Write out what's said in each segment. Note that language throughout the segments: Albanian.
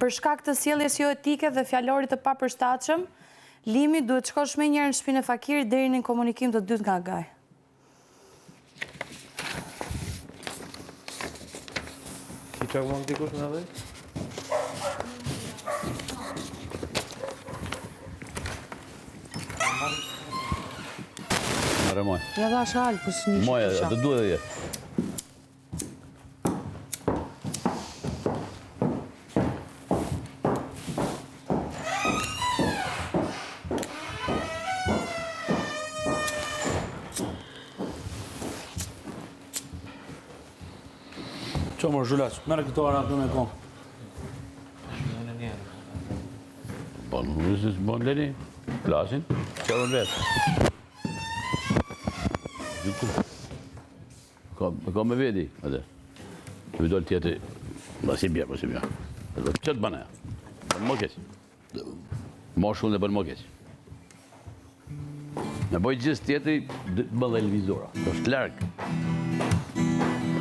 Për shkak të sjelljes jo etike dhe fjalorit të papërshtatshëm, Limi duhet të shkosh menjëherë në shtëpinë e Fakirit deri në komunikim të dytë nga Gaj. Ki që mund dikush në dhe? Merre moj. Ja dhe ashtë alë, për së një Moj, të duhet dhe je. Ço mor zhulaç, merre këto ara këtu me kom. Po, nuk është se bon leni, plasin, qërën vetë. Diku. Ka, ka me veti, atë. Të dol tjetri, ma si bjerë, ma si bjerë. Dhe që të bëne? Bën më keq. Ma shumë dhe bën më keq. Me boj gjithë tjetri, të bën dhe lëvizora. është larg.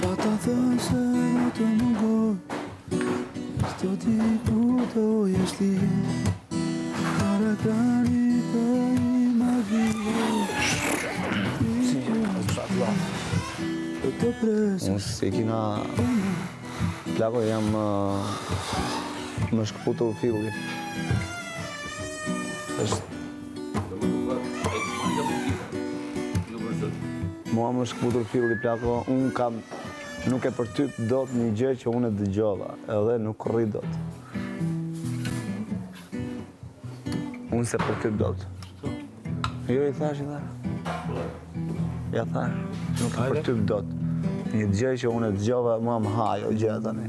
Pa ta thënë se do të mungoj S'do di ku do jesh ti Para ekrani të imagjinoj Do të pres Unë si kina Plako jam Më shkëputur filli është Mua më shkëputur filli plako Unë kam Nuk e përtyp dot një gjë që unë e dëgjova, edhe nuk rri dot. Unë s'e përtyp dot. Jo, i thash, i thash. Ja thash, nuk e përtyp dot. Një gjë që unë e dëgjova, mua më ha ajo gjë tani.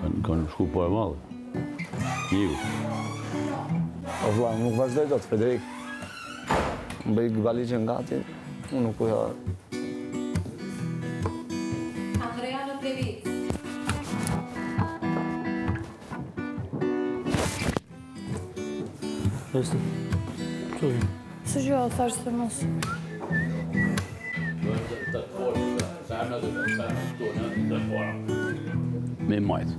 Kanë kanë shku po e madhe. Iu. O vlla, nuk vazhdoj dot, Frederik. Më bëj valixhen gati, unë nuk u Andrea në Plevic. Vesti. Çu vjen? Së gjë, thash se mos. Me majtë.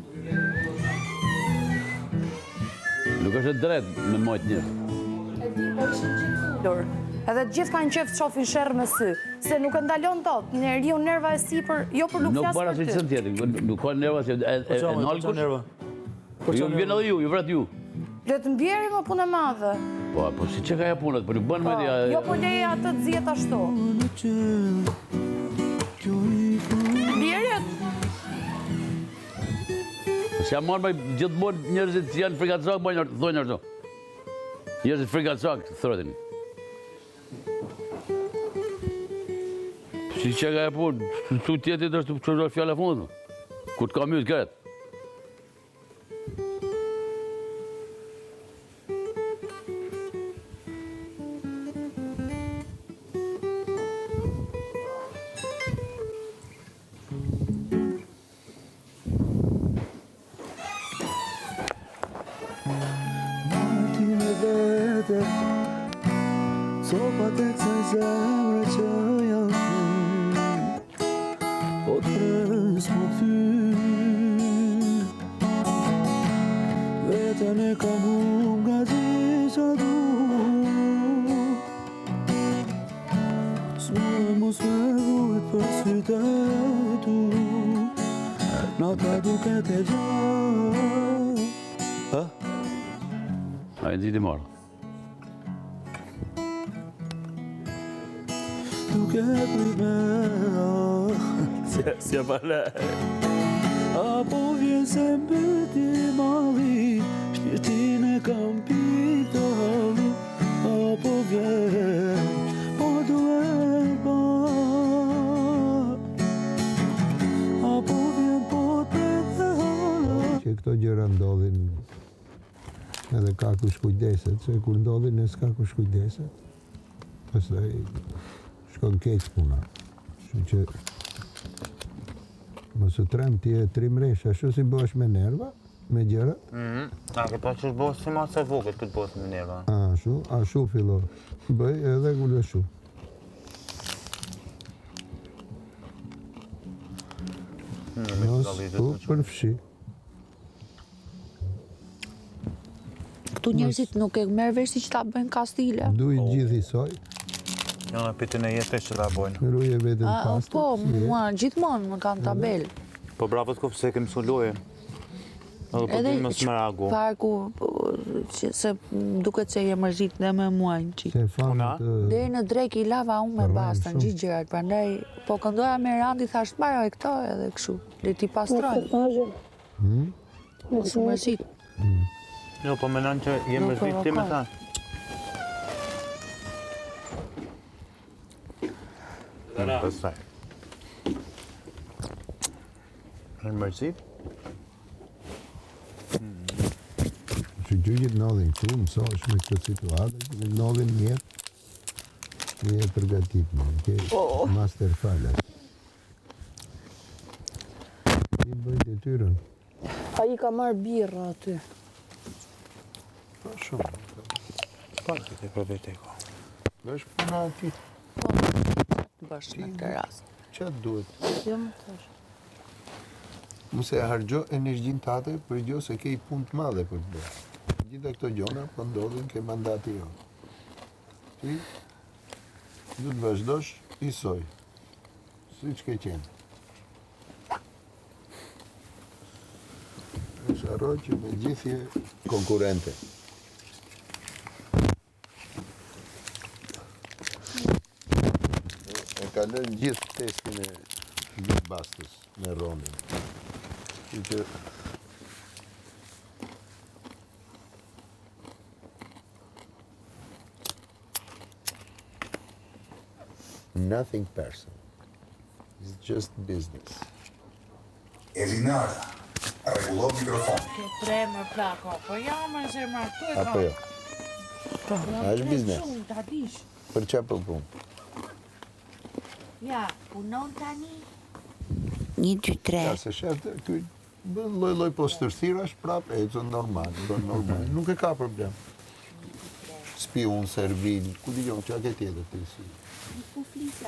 Nuk është e drejtë me majtë njerëz. E di, po ishin gjithë ulur. Edhe të gjithë kanë qef të shofin sherr me sy. Se nuk e ndalon dot, njeriu nerva e sipër, jo për nuk Nuk flas para për se ty. qësën tjetër, nuk ka nerva se e, e, Po e qa, nalë po qa kush. nerva? Po Ju qa vjen nerva? edhe ju, ju vret ju. Le të mbjeri më punë e madhe. Po, po si që ka ja punët, po nuk bën me Po, dia. jo po leje atë të zihet ashtu. Mbjeri Po si ja marrë me gjithmonë njerëzit që janë frikacak, bëjnë thonë ashtu. Njerëzit frikacak, throtin. Si që ka e punë, tu tjetit është të qërë fjala fundit. Kur të ka mytë këtë. Marti me vete Copat e kësaj zemre që janë thy Po të pres m'u kthy Veten e kam hum nga gjithë që du S'muj mos me vujt për sytë e tu Nata duket e gjatë Ha? A e nxiti marrë. Duke prit me Si e pale. Apo vjen se mbeti malli Shpirtin e kam pikë të halli Apo vjen Po duhet pa Apo vjen po të të Që këto gjëra ndodhin edhe ka kush kujdeset, se kur ndodhin e s'ka kush kujdeset, pastaj shkon keq puna. Kështu që mos u tremb ti e trimresh, ashtu si bëhesh me nerva, me gjërat. Mhm. A ke pa që bëhesh si mace e vogël këtë bëhesh me nerva. Ashtu, ashtu fillo. Bëj edhe kur ashtu. Mos u përfshi. Këtu njerëzit nuk e merr vesh si që ta bëjnë kastile. Duj gjithë njësoj. Jo, në pitën e jetës që ta bojnë. Ruje veten pastër. Po, mua gjithmonë më kanë tabelë. Po bravo të koftë se ke mësu lojën. Edhe po di mos më reagu. Parku, po, se duket se je mërzit dhe me mua një çik. Deri në drekë i lava unë me bastën, gjithë gjërat, prandaj po këndoja me Randi, thash mbaroj këto edhe kështu, le t'i pastrojmë. Hmm? Mos u mërzit. Jo, po mendon që je mërzit ti me ta. Pastaj. Je mërzit? Që gjyqit ndodhin këtu, mësohesh me këtë situatë, që ndodhin në jetë, je përgatit më, ke oh. master falas. I bëjnë detyrën. Ai ka marrë birra aty. Po shumë. Po, ti të për vete ko. Është puna aty. Po, të bësh në këtë rast. Ça duhet? Jo, më të është. Mos e harxho energjinë tate për gjë se ke i punë të madhe për të bërë. Gjitha këto gjona po ndodhin ke mandati jonë. Ti do të vazhdosh njësoj, siç ke qenë. Mos harro që me gjithë je konkurrente. E kalojnë gjithë testin e Big Bastës me Ronin. Kështu që Nothing personal. It's just business. Elinara, rregullo mikrofonin. Ke tre më plako, po ja më zemra këtu e ka. Apo jo. Po. A është biznes? Shumë, ta dish. Për çfarë po pun? Ja, punon tani? 1 2 3. Ja se shef, ky bën lloj lloj poshtërsirash prap ecën normal, bën normal. Nuk e ka problem. Spiun, servil, ku di unë, çka ke tjetër ti si?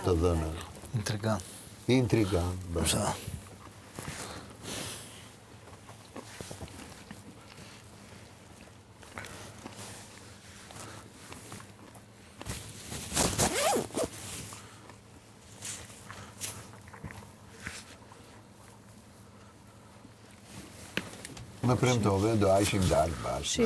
Të dhëna. Intrigant. Intrigant, bën. Më premtove, do hajshim darkë bashkë. Shi.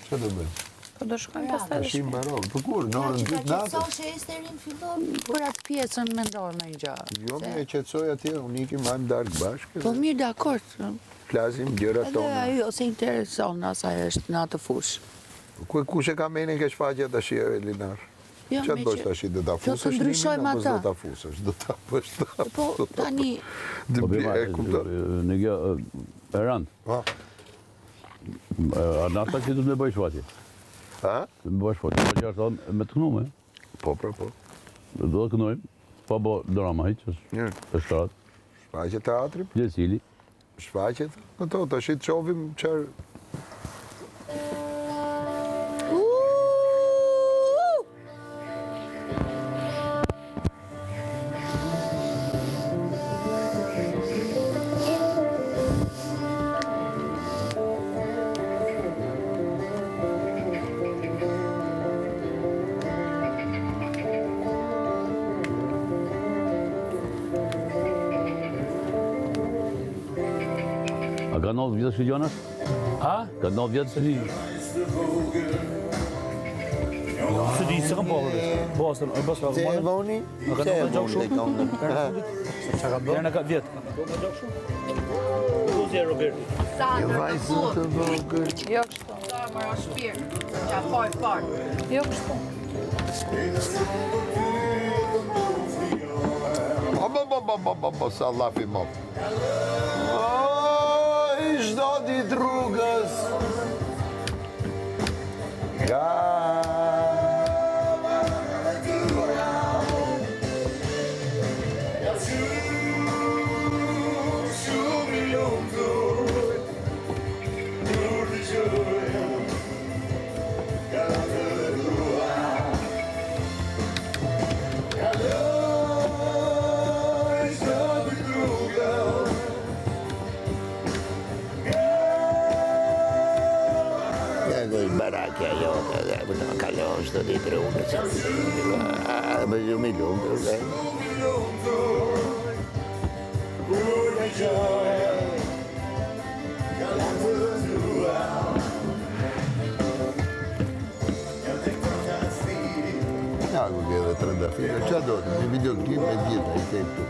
Që do bëjmë? Po do shkojmë pastaj. Tash i mbarov. Po kur, në orën 2 të natës? Sa që Esterin fillon për atë pjesën mendor me një gjë. Jo, më e qetësoj atje, unë ikim hajmë darkë bashkë. Po mirë, dakord. Flasim gjërat tona. Edhe ajo se intereson asaj është në atë fushë. Ku kush e ka menin ke shfaqja tash Elinar? Jo, Çfarë bësh tash, do ta fusësh limin apo s'do ta fusësh? Do ta bësh ta. Po tani Po e kupton. Në gjë e rëndë. Po. A nata që do të bëj shfaqje? Ha? Do të bëj shfaqje. Po gjashtë me të kënume. Po, po, po. Do të kënojmë, pa bo drama hiç, është është ratë. Shfaqje teatri? Gjithsecili. Shfaqjet, këto, tash i të shohim çfarë A ka 90 vjetë që gjona? Ha? Ka 90 vjetë që Së di, së kam po, Boston, e Boston, Se e voni? A ka Se e 90 gjokë voni shumë? dhe kongën? Qa ka bërë? Në ka vjetë. Ka 90 gjokë shumë? Kuzi e Roberti. Një vajzë të vogël. Jo kështu. Mora shpirt, qafoj fort. Jo kështu. Po, po, po, po, po, po, po, sa llafi mo. Oj, çdo ditë rrugës. Nga 73 unë që më ju mi lumë të Ja, ku ke edhe trëndafila, ça do të, një videoklip me gjitha, i ke këtu.